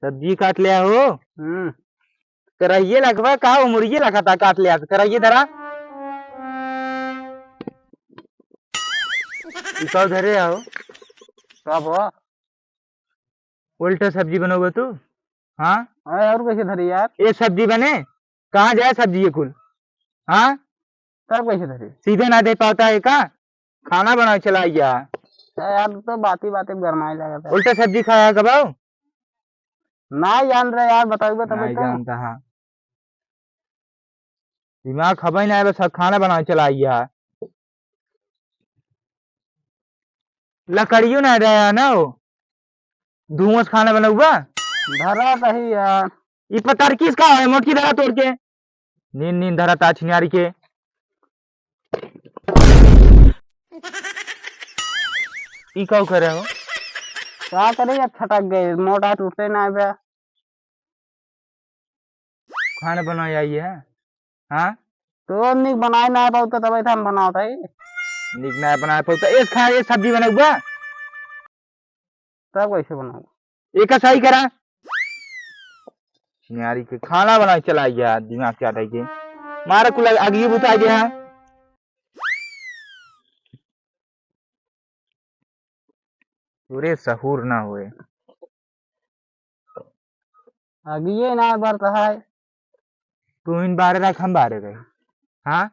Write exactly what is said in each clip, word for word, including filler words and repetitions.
सब्जी काट ले हो। हम्म। करहिए लगवा का, उमरिए लगा था, काट ले, करहिए धरा। ई का धरे हो? का भवा? उल्टा सब्जी बनोगे तू? हाँ? अरे और कैसे धरी यार? ये सब्जी बने? कहाँ जाए सब्जी ये कुल? हाँ? तब कैसे धरी? सीधे ना दे पाता है का? खाना बनावे चला गया। अरे यार, तू तो बाती बाती में गरमाए लगा था। उल्टा सब्जी खाया कबाओ? ना जान रहे यार, बताइबे तबे नहीं तो। जानता, हाँ। दिमाग खबई ना है, बस खाना बनावे चला गया। लकड़ियों ना रहा ना हो, धुआं से खाना बनौबा। धरा सही यार। ई पतर किस का है, मोटकी धरा तोड़ के। नीन नीन धरा ता छिनारी के। ई का करे हो? का करे यार, छटक गए, मोटा टूटे ना बे। खाना बनाए आई है, हाँ? तो निक बनाए ना पाऊ तो तब हम बनावत है। निक ना बनाए पाऊ तो एक खा, एक सब्जी बनौबा। तब कैसे बनाऊँ? एक सही करा। न्यारी के खाना बनाए चला गया, दिमाग क्या रह गए? मारा कुल आगे बुता गया। पूरे सहूर ना हुए। अगिए ना बरता है। तू इन बारे रख, हम बारे रही। हाँ,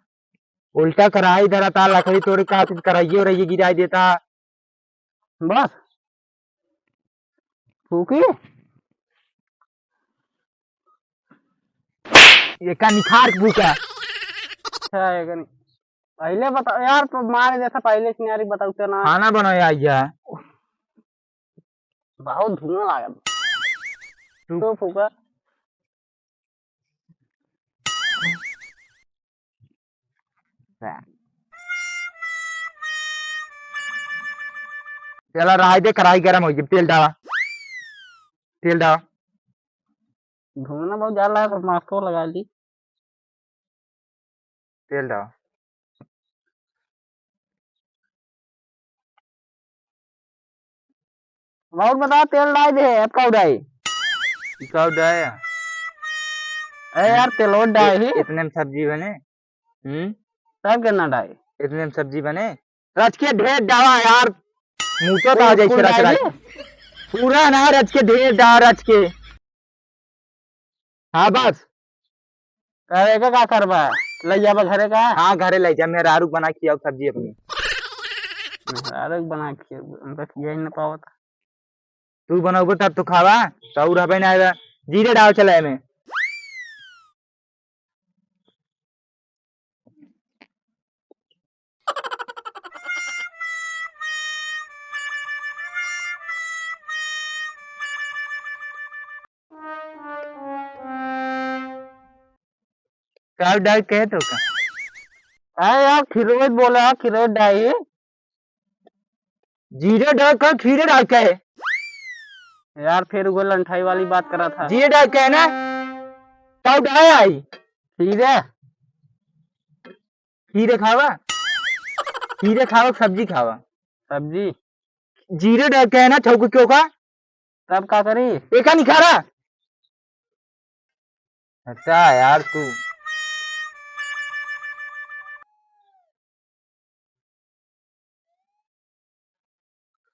उल्टा कराई धरा ता, लकड़ी तोड़े का, तू कराइए और ये गिराई देता। बस फूकी। ये का निखार के फूका? अच्छा है कि नहीं? पहले बता यार, तो मार जैसा पहले सिनारी बताते ना। खाना बनाया आइया। बहुत धुआं लागल। तू तो फूका। चला, रहा दे, कढ़ाई गरम हो गई, तेल डाला, तेल डाला। धुआं बहुत ज्यादा लगा, तो मास्को लगा ली। तेल डाल। और बता, तेल डाल दे, अब का उड़ाई? ई का उड़ाई? अरे यार, तेल और डाल इ-, ही। इतने में सब्जी बने। हम्म? तब के ना डाल? इतने में सब्जी बने। रच के ढेर डाला यार। मुँह तो ता जैसे कुल रच डाल रच। दे। पूरा ना रच के ढेर डाल रच के। हाँ, बस। करे के का करबा? ले जाबा घरे का? हाँ, घरे ले जा, मेहरारू बना के खियाओ सब्जी अपनी। मेहरारू बना के खियाओ, हम तो खिया ही ना पावत। तू बनौबो तब तो खावा, तो और हबे ना आएगा। जीरे डाल चला एमे। का डाल कहे तो का? अरे यार, खीरो बोला, खीरो डाई। जीरे डाल का, खीरे डाल के? यार, फिर वो लंठाई वाली बात करा था। जीरे डाल के है ना? का डाल आई? खीरे। खीरे खावा? खीरे खावा, सब्जी खावा? सब्जी। जीरे डाल के है ना, छौके क्यों का? तब का करी? एका नहीं खा रहा। अच्छा यार तू।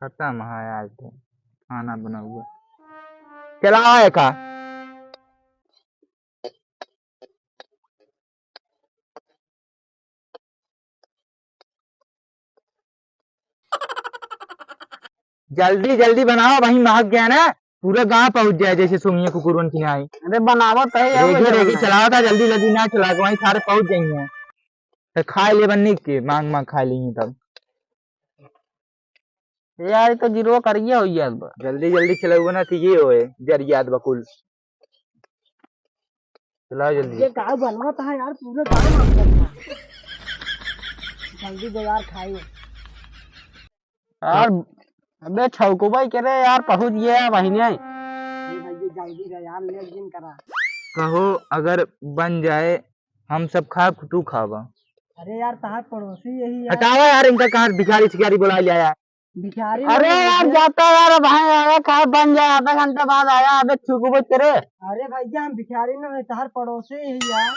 खत्म है यार तू। खाना बनाऊंगा। चला एका। जल्दी जल्दी बनाओ, वहीं महक गया ना, पूरा गांव पहुंच जाए जैसे सुंगिया कुकुरन की नाई। अरे बनावत है यार, रेगे रेगे चलावत है, जल्दी जल्दी ना चला, वहीं सारे पहुंच जाएंगे। तो खा ले बन्नी के, मांग मांग खा लेंगे तब। यार, ई तो जीरो करिए हो गया बा। जल्दी जल्दी चलाओ ना, तो ये होए, जरियात बकुल। चलाओ जल्दी। ये गाँव बनवा तो है यार, पूरे गाँव में हम करना। जल्दी दे यार, खाई। यार, अबे छौको भाई, के रे यार, पहुँच गया बहिने। ये भाई, ये जल्दी दे यार, लेट जिन करा। कहो, अगर बन जाए, हम सब खाब, तू खाबा। अरे यार, तहार पड़ोसी यही है। हटावा यार, इनका कहाँ भिखारी शिकारी बुला लिया यार। भिखारी ना अरे यार, भैया। जाता यार, भाई आया, कहाँ बन जाए, आधा घंटा बाद आया, अबे थूक बैठ करे। अरे भैया, हम भिखारी ना है, तोहार पड़ोसी ही यार।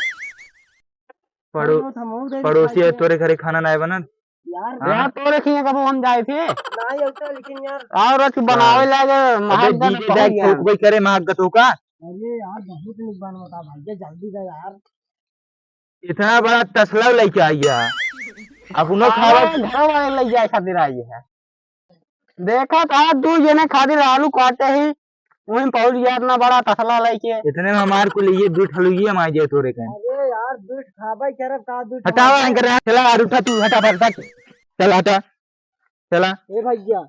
पड़ो-, हम लोग, हम लोग दे पड़ोसी है, खाते हैं। तोरे घरे खाना नाय बनत? यार, हाँ? यार, तोरे खिया कबो हम जाए थे। नाय होता, लेकिन यार। और रच बनावे हाँ। लागे, अबे महक दन जीते पहुंच जाए, गया। थूक बैठ करे, महक गतो का। अरे यार, बहुत निक बनता भैया, जल्दी दे यार। इतना बड़ा तसला लइके आई है, अपनो अरे, खावा। घर वाले लइ जाए खातिर आई है। देखा था, दू जने खातिर आलू काटे ही, वहीं पहुंच गया इतना बड़ा तसला लइके। इतने में हमार को लिए दू ठलुइये मार जाए तोरे कहीं। अरे यार, दू खाबे करब का, दू हटावा, एंकर चला यार, उठा तू, हटा, फटाफट। चल, हटा, चला। ए भैया,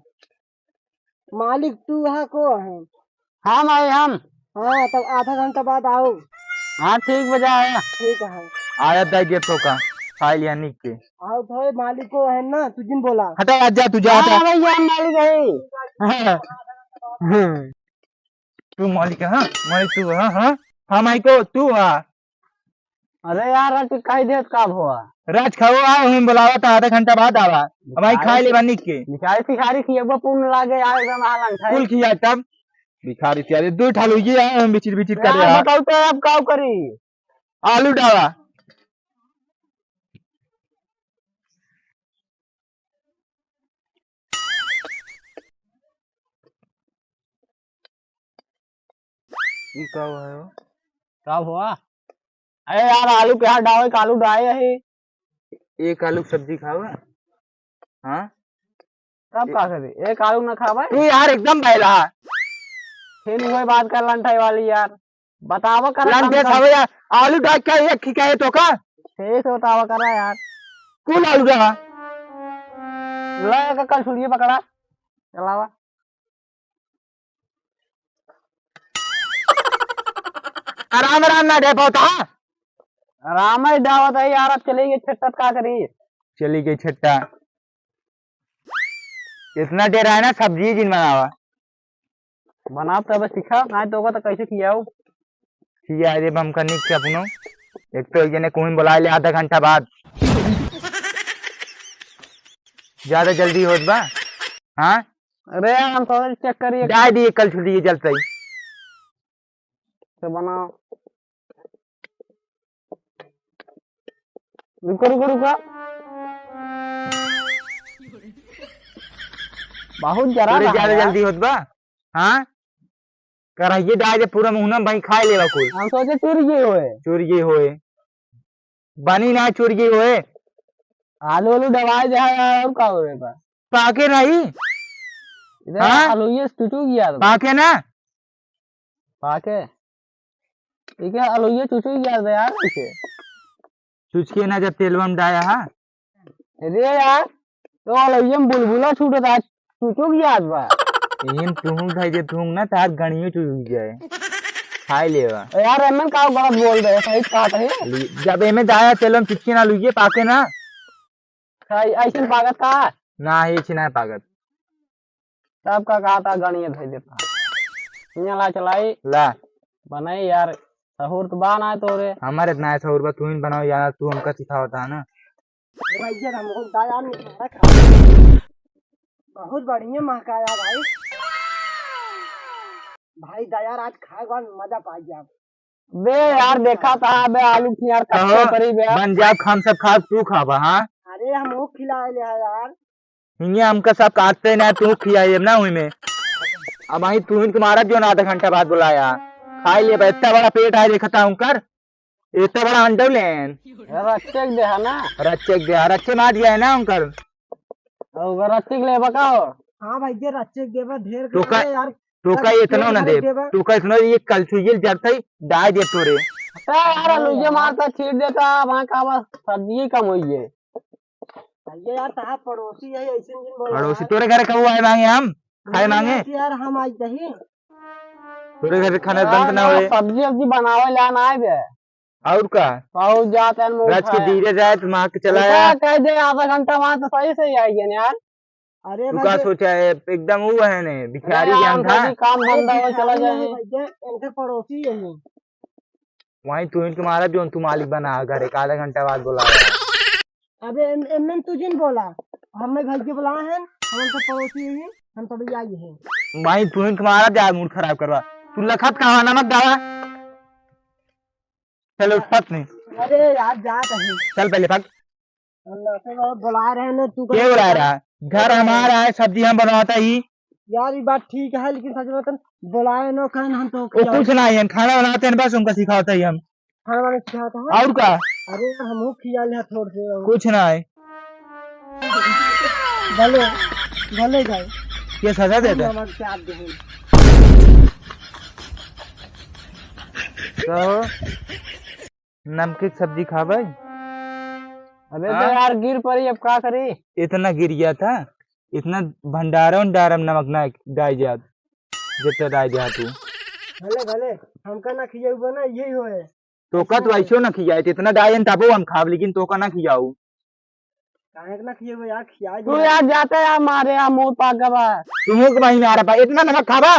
मालिक तू हा को है? हम आए हम। हाँ, तब आधा घंटा बाद आओ। हाँ, ठीक बजा है। ठीक है। आया दा गेट का, खाई लिया निक के। आओ भाई, मालिक को है ना, तू जिन बोला। हटा, आज जा, तू जा, हाँ, हटा। भैया, हम मालिक है। हाँ। तू मालिक है, हाँ? मालिक तू, हाँ, हाँ। हाँ, मालिक को, तू, हाँ। अरे यार, राज कही देत का भवा? राज खाओ, आओ, हम बुलावा था, आधा घंटा बाद आवा। अब आई खाए ले बानी के। भिखारी सिखारी खियबो पुण्य लागे, यार, एकदम हालत है। कुल खिया तब। भिखारी सिखारी, दू ठालू ये आए, हम बिचिर बिचिर करे यार, यार। बताओ तो अब का करी? आलू डाला। ई का हुआ है वो? का हुआ? अरे यार, आलू के हाथ डावे, आलू डाए है। एक आलू के सब्जी खावे? हाँ? तब का करे? एक आलू ना खावे? तू यार एकदम बैला। फिर वही बात कर लंठाई वाली यार। बतावा करा लंठे कम खावे यार। आलू डाल के एक खिकाए तो का? सही से बतावा करा यार। कुल आलू डाला। ले का कल छुड़िए पकड़ा। चलावा। आराम, आराम ना दे पाता। आराम ही डावत है यार, अब चली गई छट्टा, का करी? चली गई छट्टा। इतना डेरा है ना, सब्जी जिन बनावा। बनाब तब सीखा, ना तो होगा तो कैसे खियाऊ? खिया रे बम का निक के अपनो। एक तो एक जने कोई बुला ले आधा घंटा बाद। ज्यादा जल्दी होत बा। हाँ? अरे यार, हम सोचे चेक करिए। जाए दिए कल छुट्टी चलते ही। तो बनाओ। रुको, रुको, रुको। बहुत जरा अरे, रहा ज्यादा यार। जल्दी होत बा। हाँ? कराइए डाल दे पूरा मुहना भाई खाए लेवा कुल। हम सोचे चुर गए होए। चुर गए होए। बनी ना चुर गए होए। आलू, आलू दबाए दे है यार, और का होए बा? पाके नहीं। इधर हाँ? आलू ये टूटू गया था। पाके ना? पाके? ठीक है, आलू ये टूटू गया था यार, इसे। चुचके ना जब तेलवा में डाया हा। अरे यार, तो अलैया में बुलबुला छूटत आज, तू चुक जात बा। एहन तुहुम खाई जे तुहुम ना, तार गणियो चुक जाए। खाई लेवा। ए यार, एमन का गलत बोल रहे, सही कहा था ये। ली, जब एमे दाया तेल में चिपके ना लुइये पाके ना। खाई, ऐसन पागत का? ना, ये छी ना पागत। तब का कहा था गणिये धई देता। हियाँ ला चलाई। ला। बनाई यार, सहूर तो बा ना तोरे। हमारे इतना है सहूर बा, तू ही बनाओ यार, तू हमका सिखावता है ना। अरे भाई, ये हमको दाया में खाना खा। बहुत बढ़िया महकाया भाई। भाई, दाया आज खाए के बाद मजा पा गया। बे यार, देखा था बे, आलू की यार कच्चे कहो, परी बे। बन जाब, हम सब खाब, तू खाबा, हाँ? अरे, हम वो खिलाए ले है यार। हियाँ हमका सब काटते ना, तू खियाए ना हुई में। अब वहीं तू इनके मारत जो ना आधा घंटा बाद बुलाया। खाई ले बे, इतना बड़ा पेट आए देखता उनकर। इतना बड़ा अंडा लेन। रच्चे के देहा ना। रच्चे के देहा, रच्चे मार दिया है ना उनकर। और रच्चे के लेबा का हो? हाँ भाई, जे रच्चे के देबा, ढेर तो का, करे यार। तो का तब इतना ना ढेर दे, देबा। तो का इतना ये कल से ये जरता ही डाल दे तोरे। तो यार, लुइये मारता, छीट देता, वहाँ का बस सब्जी कम हुई है। भैया यार, तहार पड़ोसी है, ऐसे दिन बोला पड़ोसी यार। तोरे घर कबू आए मांगे हम? खाए नहीं मांगे? यार, यार, हम आज दही। तोरे घर खाना यार, बंद ना यार, होए। सब्जी वब्जी बनावे ला ना आए बे। और का? बहुत जात है, मुंह राज के उठाए। धीरे जाए, तो माँ के चला उनका आया। कह दे, आधा घंटा वहाँ तो सही से ही आई है यार। अरे तू भाई, का ये सोचा है? एकदम वो है ने, भिखारी अरे यार, ज्ञान उनका था। भी काम धंधा हो, चला जाए। भैया, इनके पड़ोसी यही। वहीं तू इनके मारा, जो तू मालिक बना, घर एक आधा घंटा बाद बोला। अबे एम-, एमएन तू जिन बोला, हमें घर के बुलाए हैं। हम तो पड़ोसी ही, हम तो भैया ही हैं। भाई, तू ही तुम्हारा जा मूड खराब करवा। तू लखत का हवा, नमक डावा। चलो, उठत नहीं। अरे यार, जात है। चल पहले भाग। अल्लाह से बाबा बुला रहे हैं ना, तू के बुला रहा? घर हमारा है, सब्जी हम बनवाता ही। यार, ये बात ठीक है, लेकिन सच में बोलाए ना कहन हम तो वो खिया- कुछ ना है, खाना बनाते हैं बस, उनका सिखाते ही हम। खाना बनाना सिखाता है? और का? अरे यार, हमहू खिया ले थोड़ से। कुछ ना है। भले, भले जाए। ये सजा देते? नमक चाप दे। तो नमकीन सब्जी खाबे? अबे तो हाँ? यार गिर पड़ी, अब का करी? इतना गिर गया था, इतना भंडारा उंडारा में नमक ना डाल जात, जितना डाल दिया तू। भले भले, हमका ना खियाऊ बना, यही होए। तोका तो ऐसो ना खियाए, इतना डाल तबो हम खाब, लेकिन तोका ना खियाऊ। काहे के ना खियाऊ यार, खिया तू दे। यार जाता यार मारे यार, मुंह पाक गवा। तू मुंह के भाई मारा पा, इतना नमक खाबा?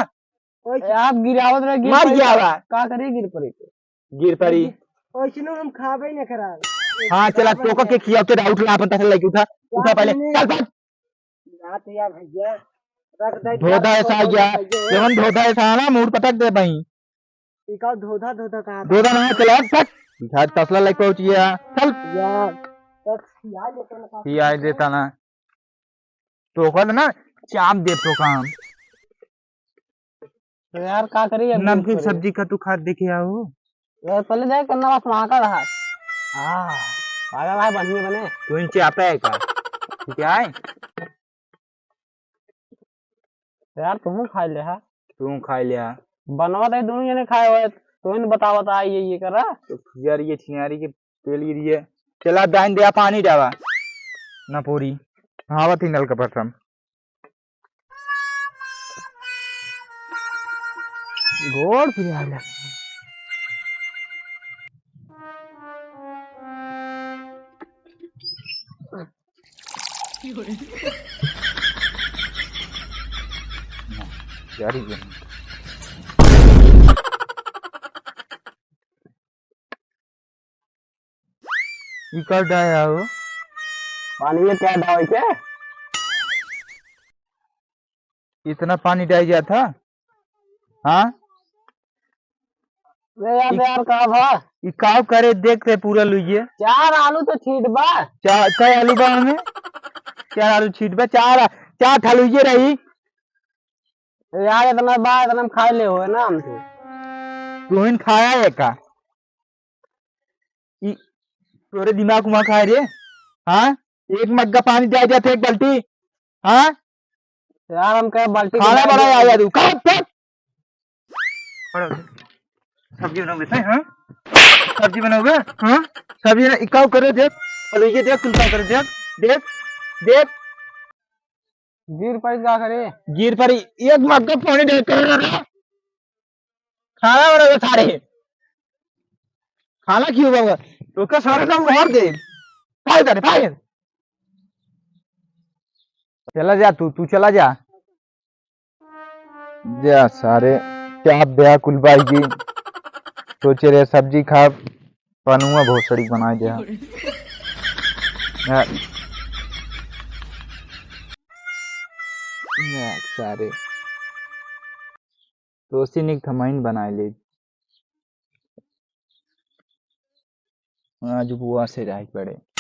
ओए, आप गिरावत रहे, गिर मर पड़ी गया तो बा। का करी, गिर पड़ी तो। गिर पड़ी। ओइसनो हम खाबे न करा। हाँ, चला, तोका के खियाओ, तेरा उठ ला, अपन तसला लेके उठा, उठा पहले, चल, भाग। ना तो यार भैया, रख दे, धोधा ऐसा आ गया, भैया। जवन धोधा ऐसा आना, मूड़ पटक दे भाई। ई का धोधा, धोधा कहा था? धोधा ना, चला, हट। घर तसला लेके पहुंच गया, चल। यार, तो खिया देता ना, का खिया देता ना। तोका ना, चाप दे तोका हम। तो यार, का करी अब नमकीन सब्जी का तू खा देखे आओ। यार, पहले देख, कितना बस वहाँ का रहा। हाँ, पागल है, बढ़िया बने। तू इनसे आता है का? ठीक है, आए? यार, तुम खा ले, हा? तू खा ले, हा? बनवा दे, दोनों जने खाए हुए, तू ही बतावा था, ये, ये करा। तो यार, ये छिनारी के तेल गिरी है। चला, दाइन दे, पानी डावा। ना पूरी। हाँ, आवत ही नल का पटरम। गोड़ फिर आ गया। जारी है। ई का डाया हो? पानी में क्या डाल के? इतना पानी डाल गया था? हाँ? अरे यार, ई यार, का भा? ई काव करे, देख ते पूरा लुइये। चार आलू तो छीट बा। चार, चार आलू बा हमें? चार आलू छीट बा, चार, चार ठा लुइये रही। यार, इतना बा, इतना हम खाए ले होए ना हमसे। तू ही खाया है का? ई तोरे दिमाग उमाग खाए रे? हाँ? एक मग्गा पानी दे जाते, एक बाल्टी। हाँ? यार, हम कहे बाल्टी खाना बनाया तू। का, का? खड़ा हो जा। सब्जी बनाओगे, हैं? हाँ? सब्जी बनाओगे? हाँ? सब्जी ना, इकाव करे, देख। अरे, ये देख, तुम क्या करे, देख, देख, देख। गिर पड़ी का करे? गिर पड़ी, एक मग्गा पानी दे कर रहा। खाना बनाओगे सारे। खाना क्यों बनाओगे? तो क्या सारे काम उघार दे। भाग जा रे, भाग। चला जा तू, तू चला जा। जा सारे, क्या ब्याह कुल बाई जी। सोचे रहे सब्जी खा, पनुआ भोसड़ी बनाए दे। या, या सारे। दोस्ती निक थमाइन बनाए ले। आज उपवास है, रहे पड़े।